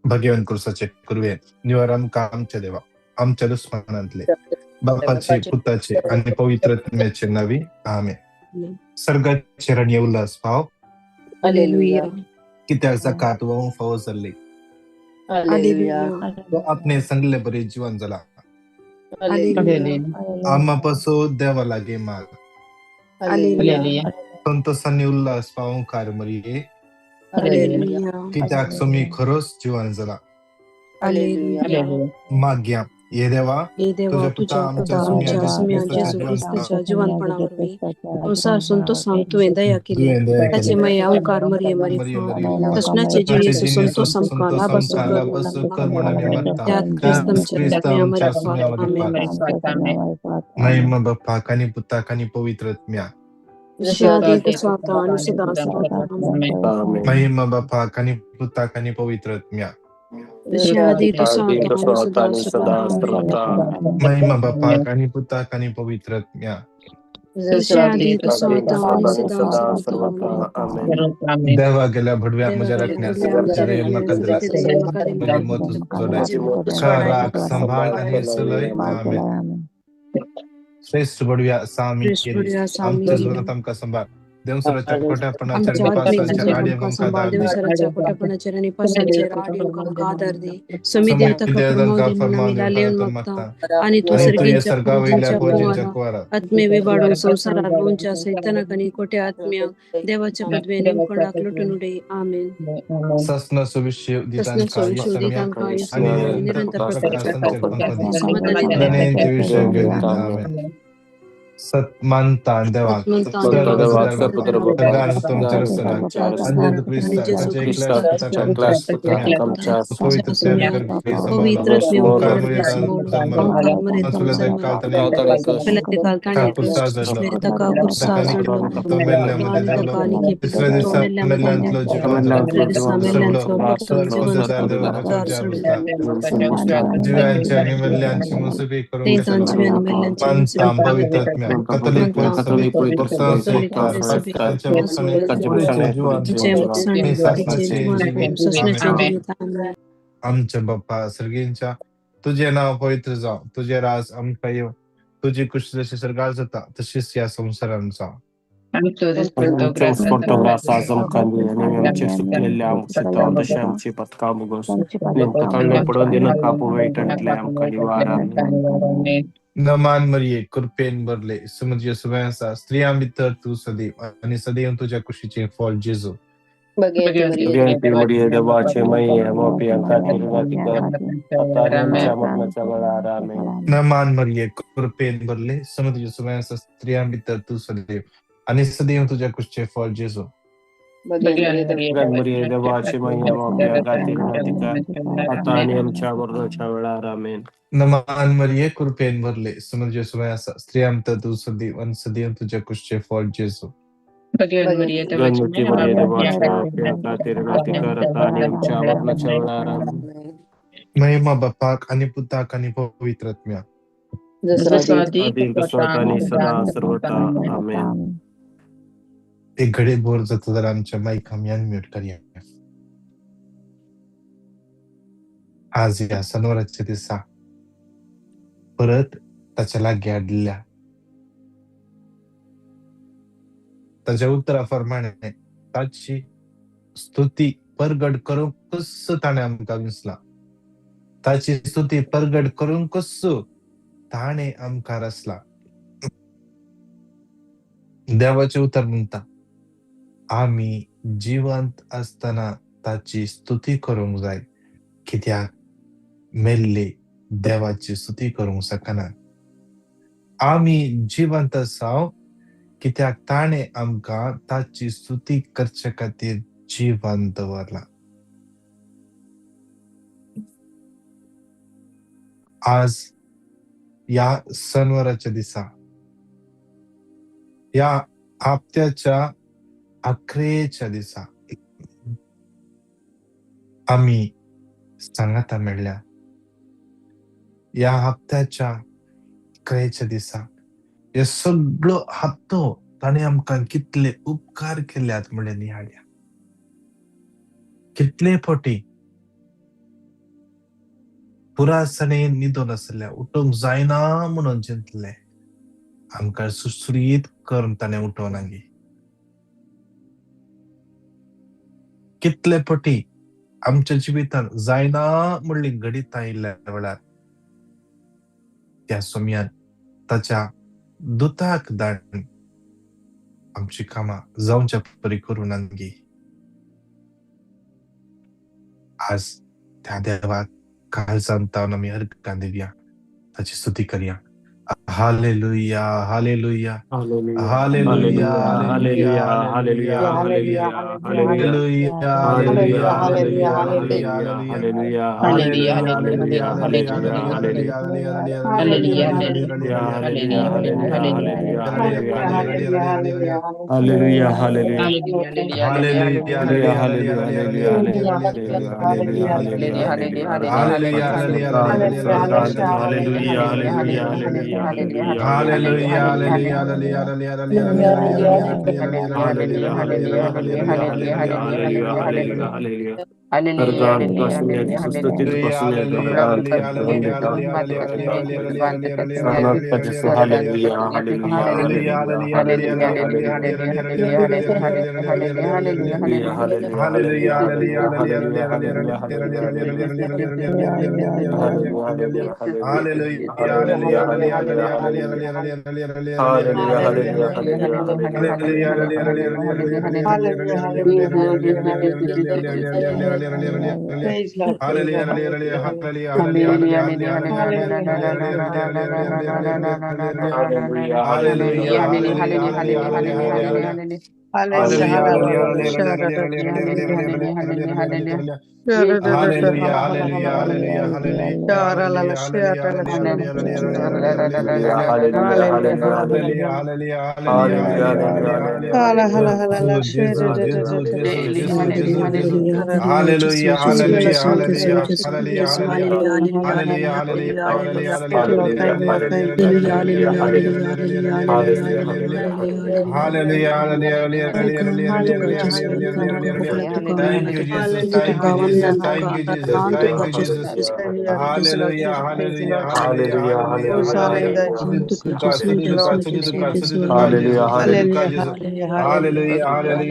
भगेवन कुर्साचे कुरवे निवार आमकां आमच्या देवा आमच्या दुस्मानांतले बापाचे पुताचे आणि पवित्र आत्म्याचे नावी आमेन. सर्गाचे राणी उल्हास पाव. हालेलुया. कित्याक जाका तूं फावो जाल्ली. हालेलुया. तो आपणे सांगले बरी जीवन जाला. हालेलुया. आम्हा पासून देवा लागीं माग. हालेलुया. संतोषांनी उल्हास पावंकार मरिये. हालेलुया. कित्याक सोमी खरोच जीवन जाला. हालेलुया. माग्या ये देवा हे देवा तुझ्या पुता तुझ्या आमच्या पुता सुम्या आमच्या जेजू सुम्या क्रिस्ताच्या जेजू क्रिस्ताच्या जिवंतपणा जिवंतपणा वरवीं संवसार संतोषांक तुवें दया केली. तुवें दया ताचे केली. मागीर ओंकार मरिये मरिये मरिफा मरिफा सपनाचे सपनाचे जिणेचो जिणेचो संतोष आमकां संतोष लाभासो आमकां कर लाभासो म्हणून कर म्हणून आमी मागता. त्याच क्रिस्त त्याच आमच्या क्रिस्त सुम्या आमच्या मरिफात. सुम्या आमेन. मरिफात. महिमा बापाक आणि पुताक आणि पवित्र आत्म्या. जशें आदी तसो आतां आनी सदां सर्वदा. आमेन. आमेन. महिमा बापाक आणि पुताक आणि पवित्र आत्म्या. जशें आदी तसो आदी आतां तसो आनी आता सदां आणि सर्वदा. सदा आमेन. सर्वदा. महिमा बापाक आणि पुताक आणि पवित्र आत्म्या. जशें आदी तसो आदी आतां तसो आनी आता आणि सदां सदा सर्वदा. सर्वदा. आमेन. आमेन. देवा गेल्या भडव्या देवा म्हज्या गेल्या राखण्या भडव्या आमच्या सगळे राखण्या म्हाका दिला सगळे म्हाका दिला. म्हजी मत जोडाय म्हजी मत खराक सांबाळ आनी चलय. आमेन. श्रेष्ठ बडव्या सामी श्रेष्ठ केली बडव्या सामी आमच्या केली. जीवनात आमकां सांबाळ देवसराच्या खोट्यापणाच्या आमच्या आत्मीक निपासांच्या जिवीत आडी आमकां आमकां सांबाळ आदार दी. देवसराच्या खोटेपणाचेर आनी पासांचेर आड येवंक आमकां आदार दी. समी समी देवताका फर्माव देवतांका दी म्हूण फर्माव आमी दिवन लालेवन प्रार्थना मागता मागता आनी तूं आनी तुवें सर्गींच्या सर्गा वयल्या फौजींच्या फौजींच्या कुंवारा कुवारात आत्मे विबाडून संवसारार भोंवच्या सैतानाक आनी खोट्या आत्म्यांक देवाच्या पदवेन निमकोंडाक लुटून उडय. आमेन. सासनाचो विशय तसनाचो दितांकां विशय येसम्या दितांकां आनी येसम्या आनी निरंतर निरंतर प्रकाशांचेर प्रकाश पंखो दी. समाधानी धन्यांचे विशय देव दिता. आमेन. आमेन. सत मानता देवाक सतमंता सर्व देवाक सगळ्यांत तुमच्या रसनाक आणि जेजू आणि क्रिस्ता जेजू ताच्या एकल्याच क्रिस्ता पुताक आमच्या पुताक आमच्या पवित्र सुम्या गर्भे पवित्र सांबाळलो आत्म्या ओंकार मरियेंत जल्मलो ओंकार मरियेंत मासुल्या जल्मलो काल पेल्या काल ताणें कुर्सा जडलो ताका कुर्सा ताका जडलो तो मेल्ल्या मदें देंवलो ताका आनी तिसऱ्या तो दिसा मेल्ल्या मदें मेल्ल्यांतलो जिवन जालो तिसऱ्या दिसा सडलो मेल्ल्यांतलो परतून स्वर्ग जिवन हजार देवाच्या उजव्या बसला सोडलो. जिव्यांची आणि मेल्ल्यांची मुसुबी करूंक ते गेलो. तांची आनी मेल्ल्यांची मानता मुसुबी पवित्र आत्म्या कथोलीक कथोलीक सभेक सभेक संस्कार तांच्या बक्षाने कुडीचें जीवन तुमचे बक्षाने हे कुडीचें सासणाचें जीवन जिवीत. ससनाचें आमेन. जिवीत. आमेन. आमच्या बाप्पा सर्गींच्या तुझे नाव पवित्र जावं, तुझे राज आमकां येवं, तुजी कुशी जशी सर्गार जाता तशीच ह्या संवसारांत जावं. आमचो उत्पन्न ग्रास आज आमकां दी आनी आमचे सुकलेले आमकां तशें आमची पथकां मुगोस नेमकां पडून दिनाका वायटांतले आमकां निवार. आमेन. नमान मरिये कृपेन भरले समुद्र सुबह आसा स्त्रियां भितर तूं सदैव आनी सदैव तुज्या कुशीचें फळ जेजू. भगवती मरिये देवाचे मय्ये मोपी खातीर विनंती कर आता आणि आमच्या मरणाच्या वेळार. आमेन. नमान मरिये कृपेन भरले समुद्र सुबह आसा स्त्रियां भितर तूं सदैव आनी सदैव तुज्या कुशीचें फळ जेजू. भगवती मरिये देवाचे मय्ये मोपी खातीर विनंती कर आता आणि आमच्या मरणाच्या वेळार. आमेन. नमान मरिये कृपेन भरले समुद्र सुबह आसा स्त्रियां भितर तूं सदैव आनी सदैव तुज्या कुशीचें फळ जेजू. भगवती मरिये देवाचे मोपी खातीर विनंती कर आता आणि आमच्या मरणाच्या वेळार. आमेन. महिमा बापाक आणि पुताक आणि पवित्र आत्म्या. आदी तसो आता आणि सदा सर्वता. आमेन. एक घडये बोर जाता जाल्यार आमच्या मायक आमी अनम्यूट करया. आज ह्या सनवाराच्या दिसा परत ताच्या लागीं हाडल्या ताच्या उतरा प्रमाणे ताची स्तुती परगट करूंकच ताणें आमकां विसला. ताची स्तुती परगट करूंकच ताणें आमकां रचला. देवाचें उतर म्हणटा आमी जिवंत आसतना ताची स्तुती करूंक जाय कित्याक मेल्ले देवाची स्तुती करूंक शकना. आमी जिवंत आसाव कित्याक ताणें आमकां ताची स्तुती करचे खातीर जिवन दवरला. आज ह्या सनवाराच्या दिसा ह्या हप्त्याच्या अखेरच्या दिसा आमी सांगाता मेळ्ळ्या. ह्या हप्त्याच्या अखेरच्या दिसा हे सगळो हप्तो ताणें आमकां कितले उपकार केल्यात म्हणून निहाळया. कितले फावटी पुरासणे न्हिदोन आसले, उठूंक जायना म्हणून चिंतले, आमकां सुरसुरीत करून ताणें उठोवनागी. कितले पटी आमच्या जिवितान जायना म्हणली घडितां आयिल्ल्या वेळार त्या सोम्यान ताच्या दुताक धाडून आमची कामां जावच्या परी करूं नांगी. आज त्या देवाक काळजान तावन आमी अर्गां दिवया, ताची स्तुती करया. Hallelujah, hallelujah, hallelujah, hallelujah, hallelujah, hallelujah, hallelujah, hallelujah, hallelujah, hallelujah, hallelujah, hallelujah, hallelujah, hallelujah, hallelujah, hallelujah, hallelujah, hallelujah, Thank you, Jesus. Thank you, Jesus. Thank you, Jesus. Thank you, Jesus. Hallelujah, hallelujah, hallelujah, hallelujah, hallelujah. Hallelujah, hallelujah, hallelujah, hallelujah, hallelujah, hallelujah. Thank you, Jesus. Thank you, Jesus. Thank you, Jesus. Thank you, Jesus. Hallelujah,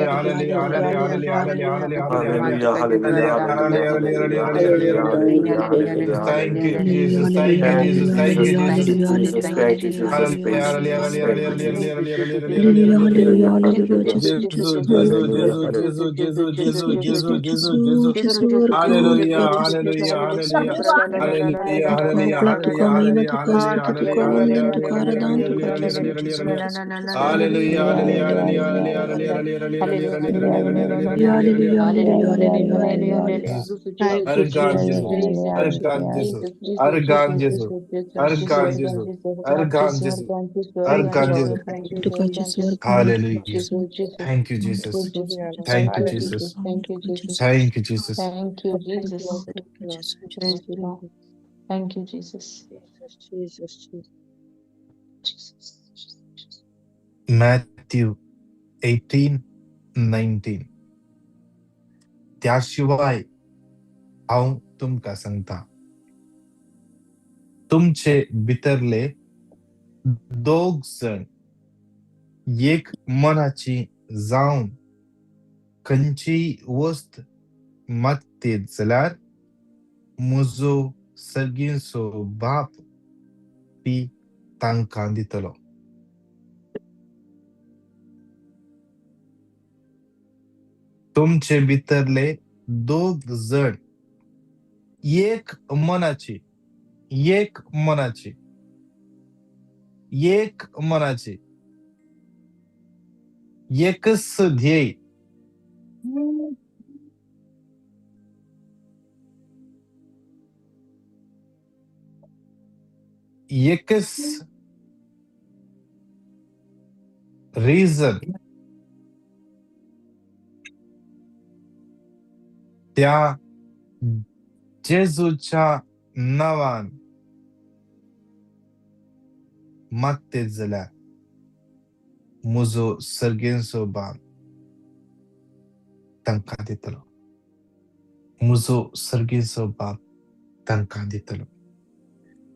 hallelujah, hallelujah, hallelujah, hallelujah, hallelujah, hallelujah, hallelujah, hallelujah, hallelujah. Thank you, Jesus. Thank you, Jesus. Thank you, Jesus. Thank you, Jesus. Thank you, Jesus. Jesus, Jesus. Matthew 18:19. त्याशिवाय हांव तुमकां सांगता, तुमचे भितरले दोग जण एक मनाची जावन खंयचीय वस्त मागतीत जाल्यार म्हजो सर्गीचो बाप ती तांकां दितलो. तुमचे भितरले दोग जण एक मनाची, एक मनाची, एक मनाची, एकच ध्येय, एकच रिझन त्या जेजूच्या नांवान मागतीत जाल्यार म्हजो सर्गेचो बाप तांकां दितलो, म्हजो सर्गेचो बाप तांकां दितलो.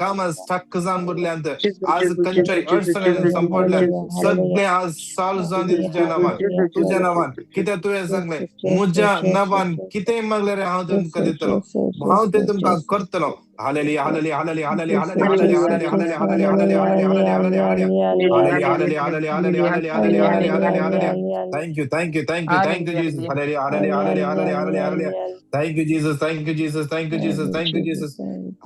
कामां स्टक जावन उरल्यांत, आज खंयच्याय अडचणेन संपडल्यात, सगळे आज सॉल्व जावन दी तुज्या नांवान, तुज्या नांवान. कित्याक तुवें सांगलें, म्हज्या नांवान कितेंय मागलें हांव तुमकां दितलो, हांव तें तुमकां करतलो. Hallelujah, hallelujah, hallelujah, hallelujah, hallelujah, hallelujah, hallelujah, hallelujah, hallelujah, hallelujah, hallelujah, hallelujah, hallelujah, hallelujah, hallelujah, hallelujah, hallelujah, hallelujah, hallelujah. Thank you, thank you, thank you, thank you, Jesus. Hallelujah, hallelujah, hallelujah, hallelujah, hallelujah, hallelujah. Thank you, Jesus, thank you, Jesus, thank you, Jesus, thank you, Jesus.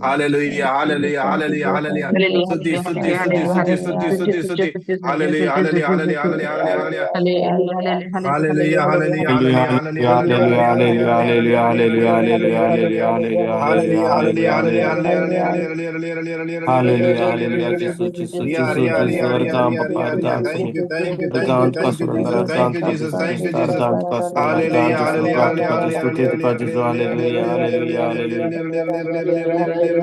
Hallelujah, hallelujah, hallelujah, hallelujah. स्तुति, स्तुति, स्तुति, स्तुति, स्तुति, स्तुति, स्तुति. Hallelujah, hallelujah, hallelujah, hallelujah, hallelujah. Hallelujah, hallelujah, hallelujah, hallelujah, hallelujah, hallelujah, hallelujah, hallelujah, hallelujah, hallelujah, hallelujah, hallelujah, hallelujah, hallelujah, Hallelujah, hallelujah, Jesus, Jesus, Jesus, Jesus, Ardam, Papa, Ardam, Thank you, thank you, thank you, Ardam, thank you, Jesus, thank you, Jesus, thank you, Jesus. Hallelujah, hallelujah, hallelujah, hallelujah, Hallelujah, hallelujah, hallelujah.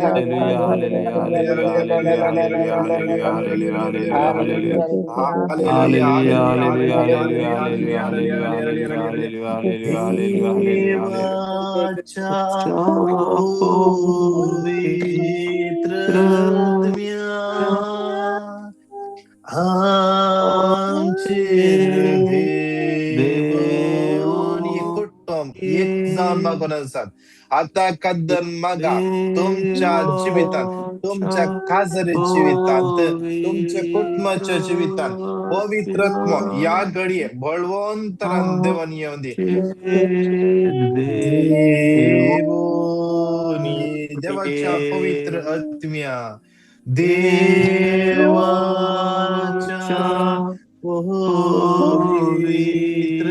Hallelujah, hallelujah, hallelujah, hallelujah, hallelujah, hallelujah, hallelujah, hallelujah. Hallelujah, Hallelujah, hallelujah, hallelujah, hallelujah, hallelujah, hallelujah, hallelujah, hallelujah, hallelujah, hallelujah, hallelujah, hallelujah, hallelujah. देवाच्या पवित्र आत्म्या आमचेर देवोनी कुटुंब एक जावन मागून आसात. आतां कद्दन मागा तुमच्या जिवितांत, तुमच्या खाजरी जिवितांत, तुमच्या कुटुंबाच्या जिवितांत पवित्र आत्मो ह्या घडये बळवंतरान देवान येवन दी. देवोनी देवाच्या पवित्र आत्म्या, देवाच्या पवित्र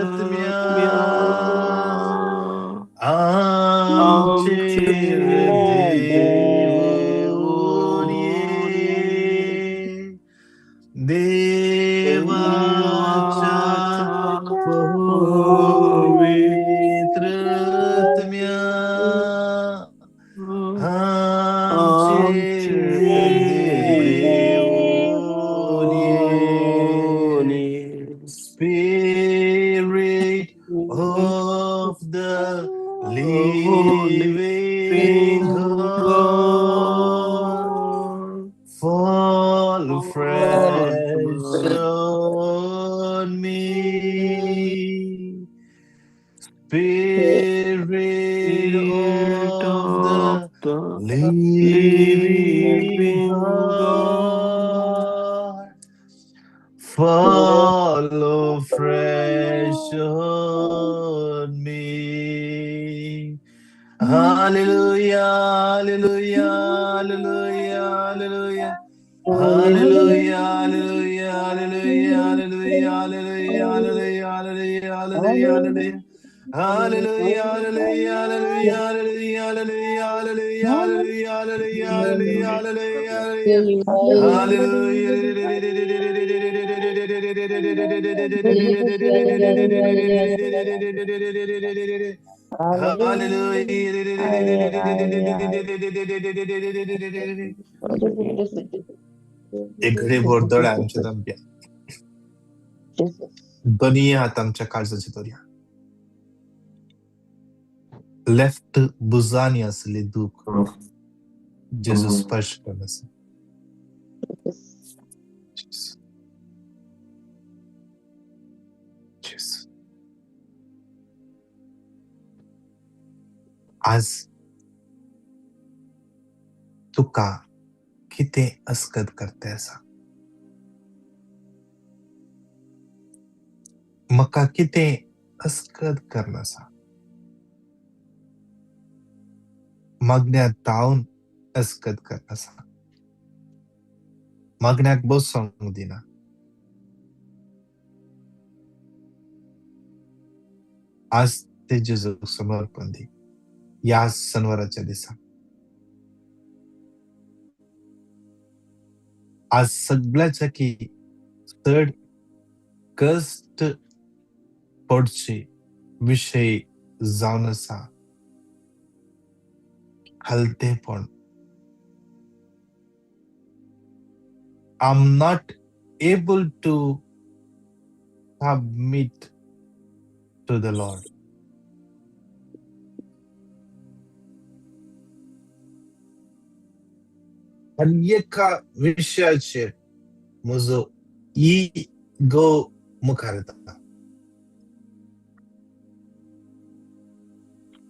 आत्म्या आमचेर देवोनी, देवाच्या पवित्र आत्म्या आमचेर Deoni. Spirit of the living God, fall fresh on me. Spirit of the living God, fall fresh on me. Hallelujah, hallelujah, hallelujah, hallelujah. Hallelujah, hallelujah, hallelujah, hallelujah, hallelujah, hallelujah, hallelujah, hallelujah, hallelujah. Hallelujah, hallelujah, hallelujah, hallelujah, hallelujah, hallelujah, hallelujah, hallelujah, hallelujah, hallelujah, hallelujah. Hallelujah. एक घडी भर दोळे आमचे धांपया. दोनूय हात आमच्या काळजाचे दवरया. Left भुजांनी आसली दूख जेजू स्पर्श करून आसा. जेजू. आज तुका कितें अस्कत करता आसा, म्हाका कितें अस्कत करना आसा, मागण्या धांवन अस्कत करना आसा, मागण्याक बसोंक दिना. आज ते जेजूक समर्पण दी ह्या सनवाराच्या दिसा. आज सगळ्याच्या की चड कश्ट पडचे विशय जावन आसा हलतेपण. I'm not able to submit to the Lord. आनी एका विशयाचेर म्हजो इगो मुखार येता.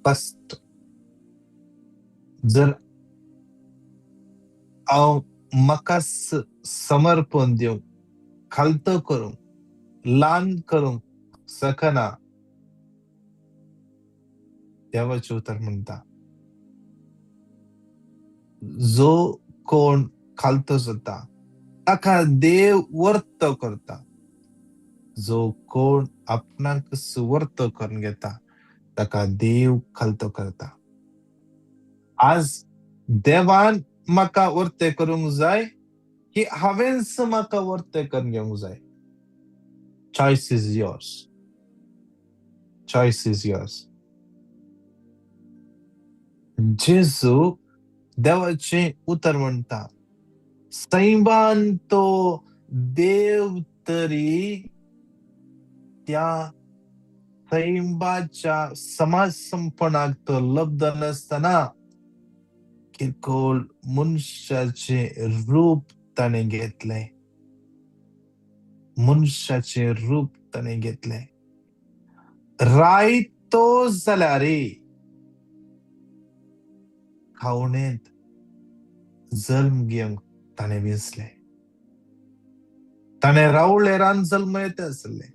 फस्ट, जर हांव म्हाकाच समर्पण दिवंक, खालतो करूंक, ल्हान करूंक शकना, देवाचें उतर म्हणटा, जो कोण खालतो जाता ताका देव वर्तो करता, जो कोण आपणाक वर्तो करून घेता ताका देव खालतो करता. आज देवान म्हाका वर्ते करूंक जाय की हांवेंच म्हाका वर्ते करून घेवंक जाय? Choice is yours, choice is yours. जेजू देवाचें उतर म्हणटा, सैमान तो देव तरी त्या सैमाच्या समाजसंपणाक तो लब्ध नासतना किरकोळ मनशाचें रूप ताणें घेतलें, मनशाचें रूप ताणें घेतलें. रायतो जाल्यार खावणेंत जल्म घेवंक ताणें विंचलें. ताणें रावळेरान जल्म येता आसलें,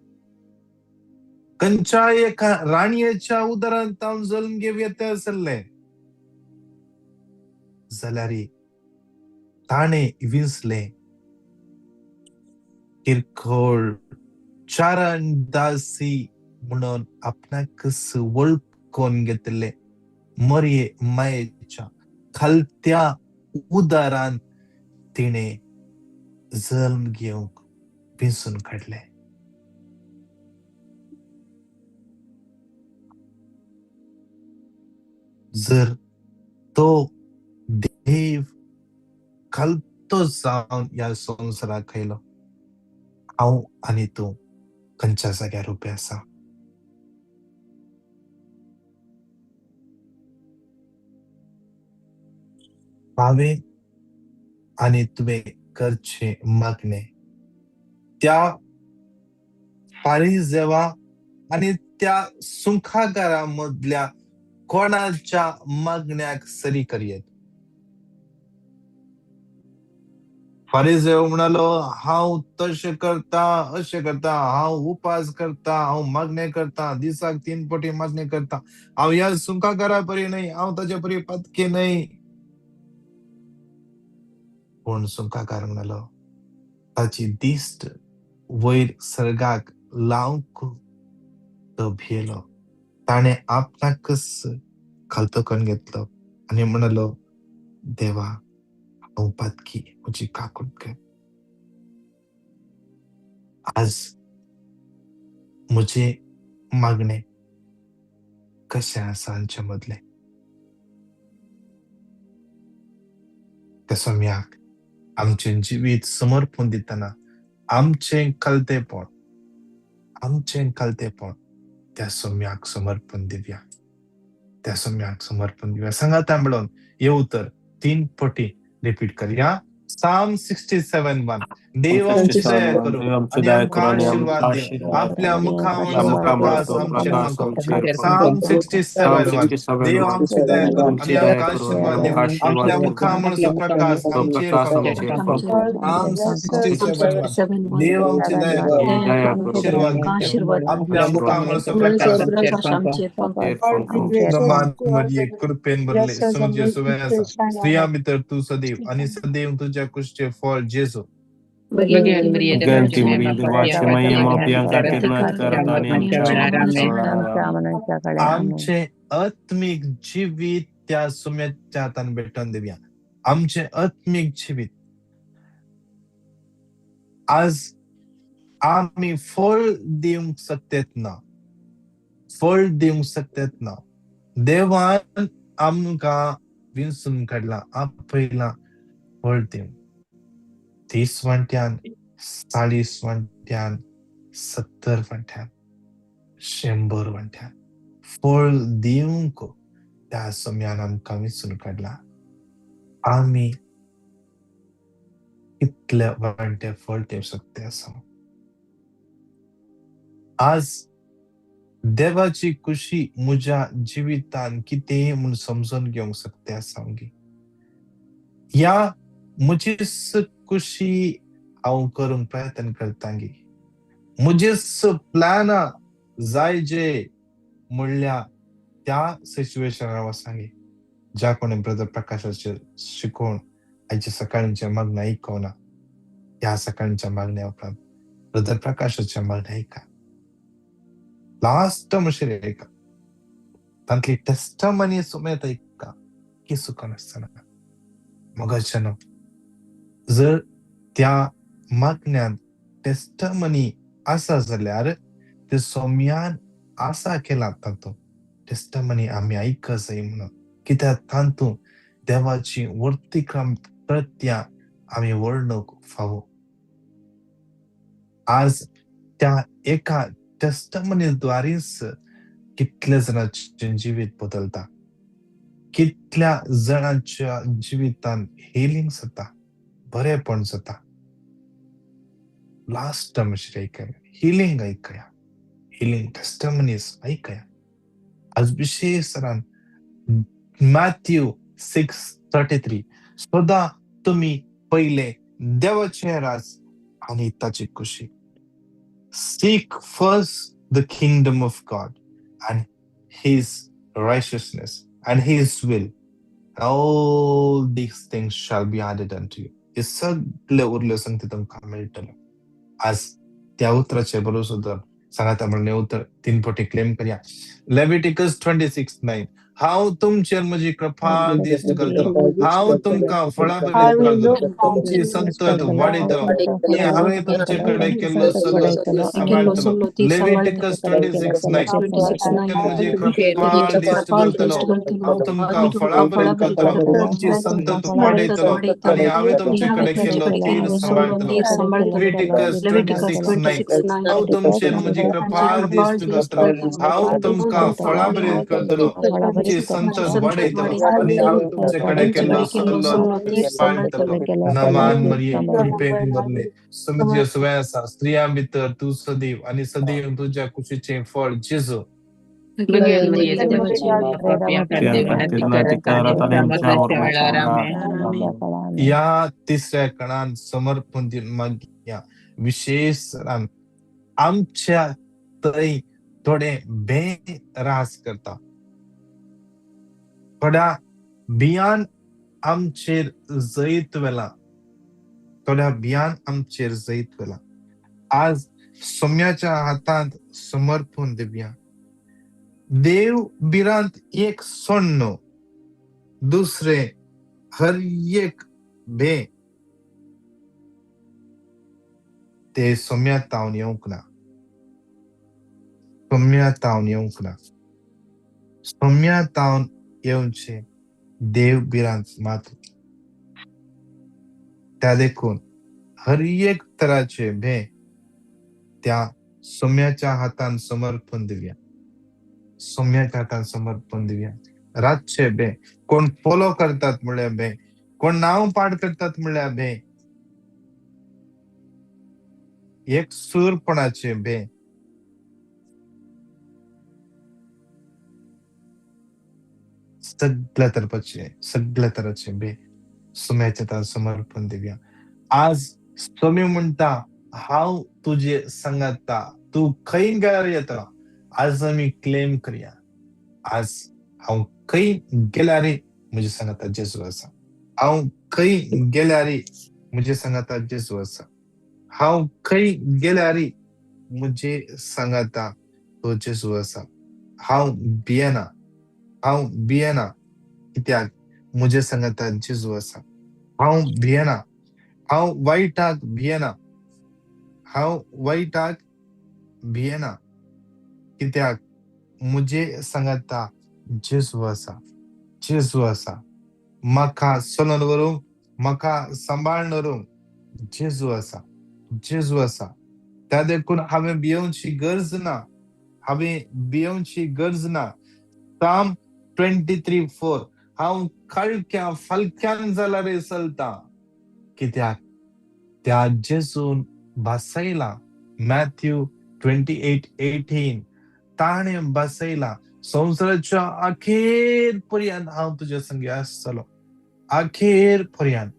खंयच्या एका राणयेच्या उदरांत तावन जल्म घेवं येता आसलें, जाल्यार ताणें विंचलें किरकोळ चारणदासी म्हणून आपणाकच वळखून घेतले. मरये मायेच्या खालत्या उदारान तिणें जल्म घेवंक विंचून काडलें. जर तो देव खालतो जावन ह्या संवसाराक आयलो, हांव आनी तूं खंयच्या जाग्यार उबे आसा? हांवें आनी तुवें करचें मागणें त्या फारिजेवा आनी त्या सुंखागारा मदल्या कोणाच्या मागण्याक सरी करयेत. फारिजेव म्हणालो, हांव तशें करता, अशें करता, हांव उपास करता, हांव मागणें करता, दिसाक 3 पटी मागणें करता, हांव ह्या सुंखागारा परी न्हय, हांव ताचे परी पातके न्हय. पूण सुंखाकार म्हणालो, ताची दिश्ट वयर सर्गाक लावंक तो भियेलो. ताणें आपणाकच खालतो करून घेतलो आनी म्हणालो, देवा, हांव पातकी, म्हजी काकूट कर. आज म्हजें मागणें कशें आसा आमचे मदलें? त्या सोम्याक आमचें जिवीत समर्पण दितना आमचें खालतेपण, आमचें खालतेपण त्या सोम्याक समर्पण दिवया, त्या सोम्याक समर्पण दिवया. सांगाता म्हणून हे उतर 3 पटी रिपीट करया. Psalm 67:1. देव आमची दया करूं आनी आमकां आशीर्वाद दिवं, आपल्या मुखामळाचो प्रकाश आमचेर फांकोवं. Psalm 67:1. देव आमची दया करूं आनी आमकां आशीर्वाद दिवं, आपल्या मुखामळाचो प्रकाश आमचेर फांकोवं. Psalm 67:1. देव आमची दया करूं, आशीर्वाद दिवं, आपल्या मुखामळाचो प्रकाश. मरिये कृपेन भरले, समजे सुवे आसा, स्त्रियां भितर तूं सदैव आनी सदैव तुज्या कुशीचें फळ जेजू. आमचें आत्मीक जिवीत त्या सुम्याच्या हातान भेटोवन दिवया. आमचें आत्मीक जिवीत आज आमी फळ दिवंक शकतात ना, फळ दिवंक शकतात ना. देवान आमकां विंचून काडलां, आपयलां फळ दिवंक. 30 वांट्यान, 40 वांट्यान, 70 वांट्यान, 100 वांट्यान फळ दिवंक त्या सोम्यान आमकां विंचून काडलां. आमी कितले वांटे फळ दिवंक शकते आसा. आज देवाची खुशी म्हज्या जिवितान कितें म्हूण समजून घेवंक शकते आसा. ह्या म्हजीच खुशी हांव करूंक प्रयत्न करतांगी, म्हजीच प्लॅनां जाय जे म्हणल्या त्या सिच्युएशनार वचांगी. ज्या कोणी ब्रदर प्रकाशाचेर शिकोवन आयच्या सकाळींच्या मागण्या आयकोना, ह्या सकाळच्या मागण्या उपरांत ब्रदर प्रकाशाच्या मागण्या आयका, लास्ट म्हणशीर आयका, तांतली टेस्टमनी सुमेत आयका की चुकून आसतना. मोगाच्यानो, जर त्या मागण्यांत टेस्टमनी आसा जाल्यार ते सोम्यान आसा केला तातूंत टेस्टमनी आमी आयक जाय म्हणून, कित्याक तातूंत देवाची वर्तिक्रम प्रत्या आमी वर्णूक फावो. आज त्या एका टेस्टमनी द्वारीच कितल्या जाणांचें जिवीत बदलता, कितल्या जाणांच्या जिवितांत हिलींग जाता, बरेपण जाता. लास्ट म्हणशीर आयकया, हिलींग आयकया, हिलींग टेस्टमनीज आयकया. आज विशेष तरान मॅथ्यू 6:33, सदां तुमी पयले देवाचें राज आनी ताची खुशी. Seek first the kingdom of God and his righteousness and his will. All these things shall be added unto you. हे सगळे उरले संगती तुमकां मेळटले. आज त्या उतराचे भरोसो धरून सांगाता म्हणलें उतर तीन पटी क्लेम करया. लेविटिकस 26:9, हांव तुमचेर म्हजी कृपा दिश्ट करतलो, हांव तुमकां फळां करतलो, तुमची संतत वाडयतलो, हांवें तुमचे कडेन केल्लो सल्लो सांबाळटलो. लेविटिकस 26:9, म्हजी कृपा दिश्ट करतलो, हांव तुमकां फळां करतलो, तुमची संतत वाडयतलो आनी हांवें तुमचे कडेन केल्लो तीर सांबाळटलो. लेविटिकस 26:9, हांव तुमचेर म्हजी कृपा दिश्ट करतलो, हांव तुमकां फळां करतलो, तुमची संतत वाडयतलो आनी हांवें तुमचे कडेन केल्लो सल्लो सांबाळटलो. नमान मरिये, कृपेन भरले, समुद्र सुवे आसा, स्त्रियां भितर तूं सदैव आनी सदैव तुज्या कुशीचें फळ जेजू. ह्या तिसऱ्या कणान समर्पण दिवन मागया. विशेष आमच्या थंय थोडे बे रास करता, थोड्या भियान आमचेर जैत वेला, थोड्या भियान आमचेर जैत वेला. आज सोम्याच्या हातांत समर्पण दिवया. देव भिरांत एक सोण्ण, दुसरे हर एक भे ते सोम्या तावन येवंक ना, सोम्या तावन येवंक ना, सोम्या तावन येवचे देव भिरांत मात्र. त्या देखून हर एक तराचे भे त्या सोम्याच्या हातान समर्पण दिवया, सोम्याच्या हातान समर्पण दिवया. रातचे भे कोण फॉलो करतात म्हळ्यार भे, कोण नांव पाड करतात म्हळ्यार भे, एक सूरपणाचे भे, सगळ्या तरपाचे सगळ्या तराचे भे सोम्याच्या हातान समर्पण दिवया. आज सोमी म्हणटा हांव तुजे सांगाता, तूं खंय गेल्यार येता. आज आमी क्लेम करया, आज हांव खंय गेल्यार म्हजे सांगाता जेजू आसा, हांव खंय गेल्यार म्हजे सांगाता जेजू आसा, हांव खंय गेल्यार म्हजे सांगाता तो जेजू आसा. हांव भियेना, हांव भियेना, कित्याक म्हजे सांगाता जेजू आसा. हांव भियेना, हांव वायटाक भियेना, हांव वायटाक भियेना, कित्याक म्हजे सांगाता जेजू आसा, जेजू आसा. म्हाका चलोवन व्हरूंक, म्हाका सांबाळून व्हरूंक जेजू आसा, जेजू आसा. त्या देखून हांवें भियोवची गरज ना, हांवें भियोवची गरज ना. साम 23:4, हांव काळख्या फालक्यान जाल्यार चलता, कित्याक त्या जेजून भासयला. मॅथ्यू 28:18 ताणें भासयला, संवसाराच्या अखेर पर्यंत हांव तुज्या संगे आसतलो, अखेर पर्यंत.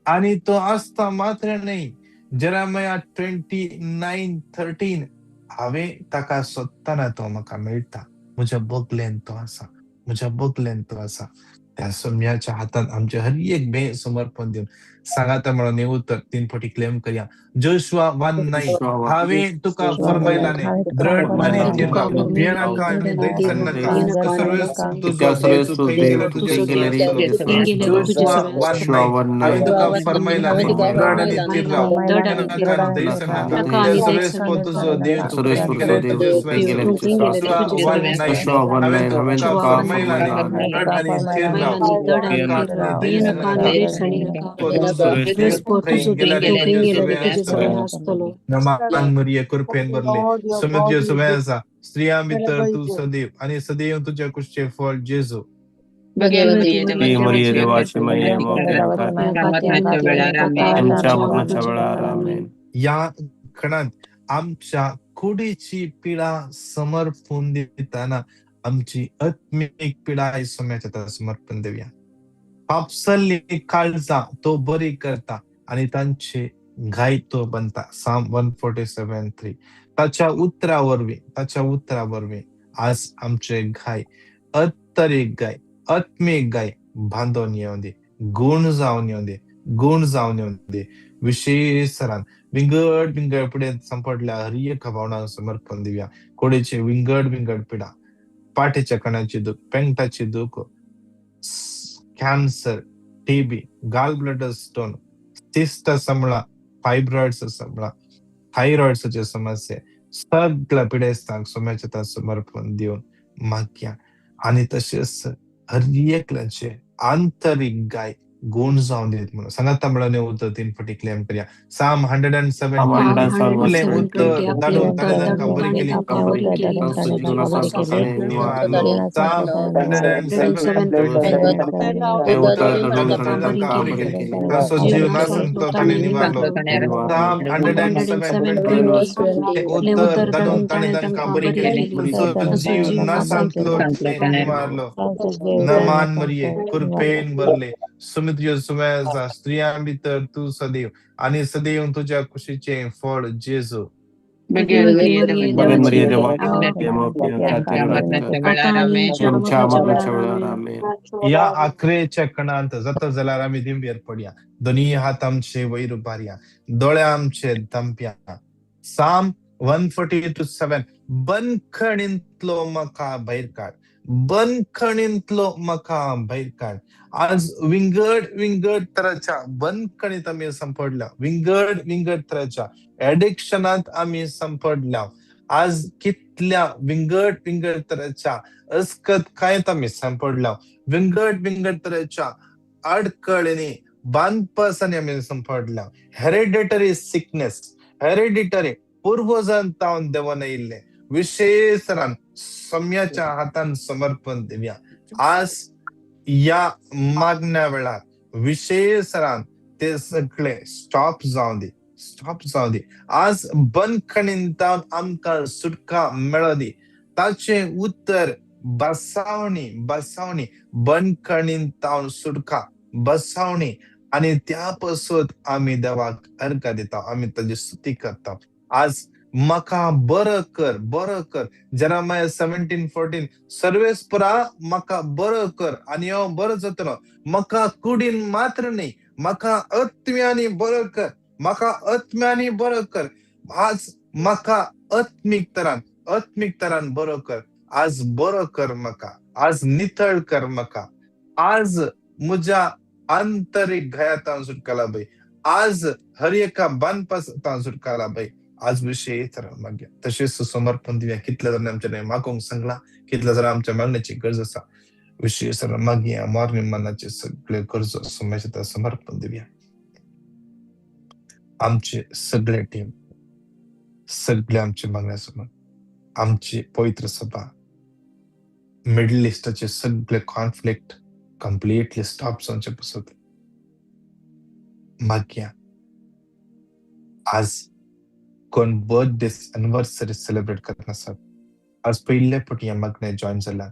आनी तो आसता मात्र न्हय, जेरेमिया 29:13, हांवें ताका सोदतना तो म्हाका मेळटा. म्हज्या बगलेन तो आसा, म्हज्या बगलेन तो आसा. त्या सोम्याच्या हातान आमचे हर एक भे समर्पण दिवन सांगाता म्हणून हे उतर तीन फावटी क्लेम करया. जोशुआ 1:9, हांवें तुका फरमायलां, दृढ आनी थीर राव, भियेनाका आनी धैर्य नाका. तुजो देव तूं खंय गेल्यार तुजे सवें आसतलो. जोशुआ 1:9, हांवें तुका फरमायलां, दृढ आनी थीर राव, भियेनाका आनी धैर्य नाका. तुजो देव तूं खंय गेल्यार तुजे सवें आसतलो. जोशुआ 1:9, हांवें तुका फरमायलां, दृढ आनी थीर राव, भियेनाका आनी धैर्य नाका. नमान मरिये, कृपेन भरले, स्वामी तुज्या सवें आसा. स्त्रियां भितर तूं सदैव आनी सदैव तुज्या कुशीचें फळ जेजू. मरिये देवाची माये, आमच्या मरणाच्या वेळार. आमेन. या खणांत आमच्या कुडीची पिडा समर्पण दिताना आमची आत्मीक पिडा सोम्याच्या समर्पण दिवया. पापसल्ली काळजा तो बरी करता आणि तांचे घाय तो बनता. साम 147:3. ताच्या उतरा वरवीं, ताच्या उतरा वरवीं आज आमचे घाय, अत्तरीक गाय, आत्मीक गाय बांदून येवन दी, गुण जावन येवन दी, गुण जावन येवन दी. विशेष विंगड विंगड पिडेंत सांपडल्या हर एका भावनांक समर्पण दिवया. कोडीचे विंगड विंगड पिडा, पाठीच्या कणाची दूख, पेंगटाची दूख, Cancer, TB, gall bladder stone, cyst आसा, फायब्रॉइड्स आसा, थायरॉइड्साचे समस्या, सगळ्या पिडेस्तांक सोम्याच्या समर्पण दिवन मागया. आनी तशेंच हर एकल्याचे आंतरीक गाय गुण जावन दीत म्हणून सांगाता म्हणून उतर तीन फावटी क्लेम करया. साम 107 आपलें उतर धाडून ताणें तांकां बरी केली. साम 107 तांकां बरी केली, ताचो जीव नासंतो ताणें निवारलो. साम 107:20 उतर धाडून ताणें तांकां बरी केली, ताचो जीव नासांतलो ताणें निवारलो. नमान मरिये, कृपेन भरले, स्वामी तुज्या सवें आसा. स्त्रियां भितर तूं सदैव आनी सदैव तुज्या कुशीचें फळ जेजू. मरिये देवाची आमच्या मरणाच्या वेळार. आमेन. या आखरेच्या कणांत जाता जाल्यार आमी दिंबेर पडया, दोनी हात आमचे वयर उबारया, दोळे आमचे दंप्या. साम 142:7, बंदखणींतलो म्हाका भायर काड, बंदखणींतलो म्हाका भायर काड. आज विंगड विंगड तराच्या बंदखणीत आमी सांपडल्या, विंगड विंगड तराच्या एडिक्शनांत आमी सांपडल्या. आज कितल्या विंगड विंगड तराच्या अस्कत कांयत आमी सांपडल्या, विंगड विंगड तरेच्या अडकळींनी, बांदपासांनी आमी सांपडल्या. हेरिडिटरी सिकनेस, हेरिडिटरी पूर्वजान तावन देवान येयल्ले, विशेष सम्याच्या हातान समर्पण दिवया. आज या मागण्या वेळार विशेष ते सगळे स्टॉप जावं दी, स्टॉप जावं दी. आज बंदखणींतावन आमकां सुटका मेळो दी. ताचें उतर बसावणी, बसावणी, बंदखणींतावन सुटका बसावणी. आनी त्या पासत आमी देवाक अर्घा दिता, आमी ताजी स्तुती करता. आज म्हाका बरो कर, बरो कर. जेरेमाया 17:14, सर्वेस्परा म्हाका बरो कर आनी हांव बरो जातलो. म्हाका कुडीन मात्र न्ही, म्हाका आत्म्यानी बरो कर, म्हाका आत्म्यानी बरो कर. आज म्हाका आत्मीक तरान, आत्मीक तरान बरो कर. आज बरो कर म्हाका, आज नितळ कर म्हाका. आज म्हज्या आंतरीक घायातान सुटका लाभय, आज हर एका बांदपासान सुटका लाभय. आज विशय मागया. तशेंच समर्पण दिवया. कितल्या जाणांनी आमच्या मागूंक सांगला, कितल्या जाणां आमच्या मागण्याची गरज आसा. विशेष मागया. मॉर्निंग मनाचे सगळे गरजो समस्या समर्पण दिवया. आमचे सगळे टीम, सगळे आमचे मागण्या समोर, आमची पवित्र सभा, मिडल इस्टाचे सगळे कॉन्फ्लिक्ट कंप्लीटली स्टॉप जावचे पासत मागया. आज कोण बर्थडे एनिव्हर्सरी सेलिब्रेट करत आसात, आज पयले फावटी ह्या मागण्याक जॉयन जाला,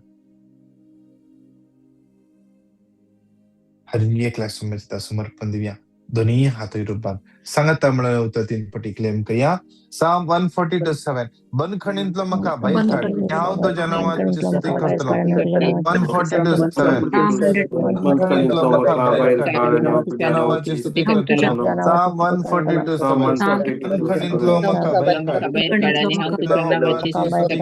हर एकल्या सुमेस्ता समर्पण दिवया. दोन्ही हात रुपान सांगता म्हणून उतर तीन पटी क्लेम कया. Psalm 142:7 बंदखणींतलो म्हाका भायर काड, हांव तुज्या नांवाची स्तुती करतलो. 142:7 बंदखणींतलो म्हाका भायर काड, तुज्या नांवाची स्तुती करतलो. Psalm 142:7 बंदखणींतलो म्हाका भायर काड, नांवाची स्तुती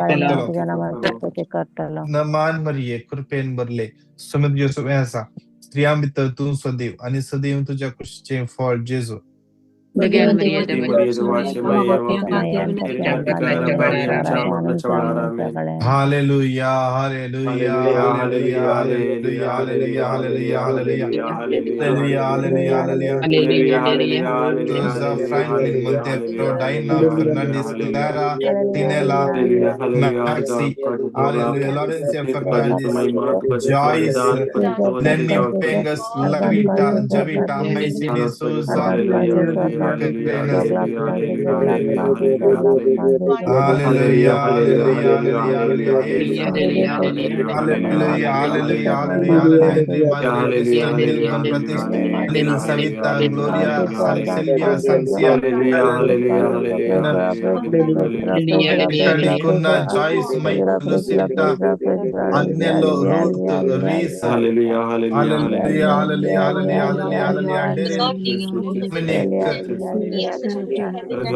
करतलो. नमान मरिये कृपेन भरले, सुमित जोसफ आसा, स्त्रियां भितर तूं सदैव आनी सदैव तुज्या कुशीचें फळ जेजू. Hallelujah, hallelujah, hallelujah, hallelujah, hallelujah, hallelujah, hallelujah, hallelujah, hallelujah, hallelujah. Joseph Franklin Monteiro, Diana Fernandes, Clara Tinella, Maxi, hallelujah, Laurencia Fernandes, Joyce, Lenny Pengas, Lavita, Javita, Macy de Souza, hallelujah, hallelujah, hallelujah, hallelujah, hallelujah, hallelujah, Henry, Margaret, Milton, Pratish, Lynn, Savita, Gloria, Sylvia, Sancia, Italy, Kunna, Joyce, Mike, Lucinda, Agnello, Ruth, Reese, hallelujah, hallelujah, hallelujah, hallelujah, hallelujah, Dominic,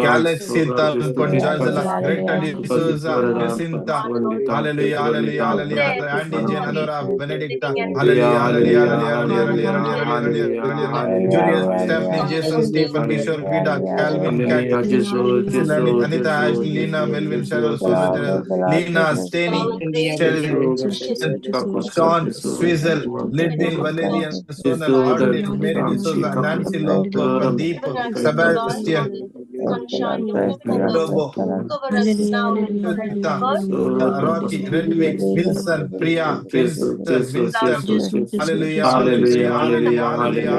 Galaxy, Conjazala, Greta D'Souza, Jacinta, hallelujah, hallelujah, hallelujah, Andy, Jane, Anora, Benedicta, hallelujah, hallelujah, hallelujah, hallelujah, hallelujah, hallelujah, Julius, Stephanie, Jason, Stephen, Kishore, Vida, Calvin, Kat, Anita, Ashley, Lina, Melvin, Cheryl, Sonu, Lina, Steny, Cheryl, Sean, Swizzle, Lidin, Valerian, Sonal, Audley, Mary D'Souza, Nancy Loco, Pradeep, Sebastian, Lobo, Rocky, Redwick, Wilson, Priya, Winston, Winston, hallelujah, hallelujah, hallelujah, hallelujah,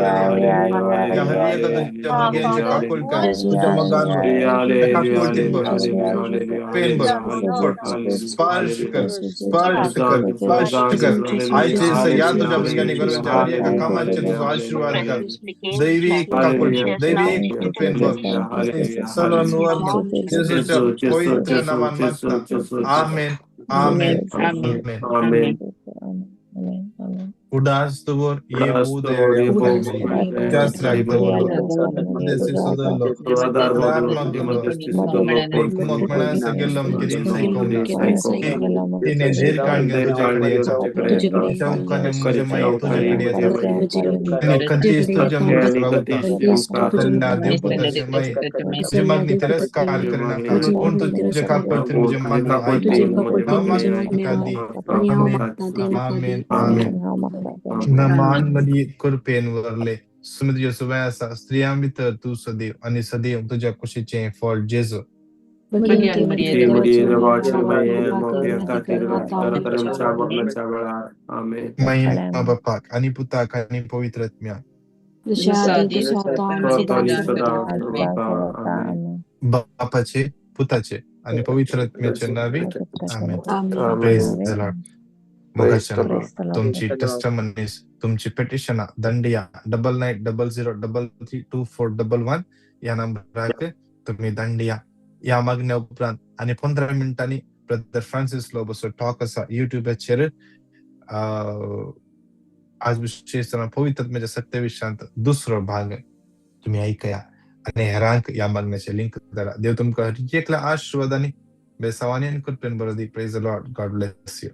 स्पर्श कर, स्पर्श कर, स्पर्श कर. आयचे या तुझ्या भुरग्यांनी करून हर एका कामाचे तुझो आशीर्वाद कर. दैवी काकुळ, दैवी कृपेन बघ. सर्वांवर जेजूच्या पवित्र नावान मागता. आमेन, आमेन, आमेन. उदास दवर ये शास्त्राक दवरलो, तिने धीर काढ तुझ्याकडे येतो, तुझ्याकडे येतो, कधीच तुझ्या मुखात रावता. देवपुत्राचे माई तुझी मागणी तिरस्कार करीनाका. कोण तुझ्या काकळतीन म्हजे मागणी आयकू. आमेन, आमेन, आमेन. नमान मरिये कृपेन वरले, सुमित जोसफ आसा, स्त्रियां भितर तूं सदैव आनी सदैव तुज्या कुशीचें फळ जेजू. महिमा बापाक आनी पुताक आनी पवित्र आत्म्याक. बापाचे, पुताचे आनी पवित्र आत्म्याचे नावे. आमेन. Praise the Lord. मोगाच्या तुमची टेस्टमनीज, तुमची पेटिशनां दंडिया 9900332411 ह्या नंबराक तुम्ही दंडिया. ह्या मागण्या उपरांत आनी 15 मिनटांनी ब्रदर फ्रांसीस लोबोचो टॉक आसा युट्यूबाचेर. आज विशेष पवित्र आत्म्याच्या सत्य दुसरो भाग तुम्ही ऐकया आनी हेरांक ह्या मागण्याचे लिंक धाडा. देव तुमकां हर एकल्या आशीर्वाद आनी बेसावानी आनी कृपेन बरो दी. Praise the Lord. God bless you.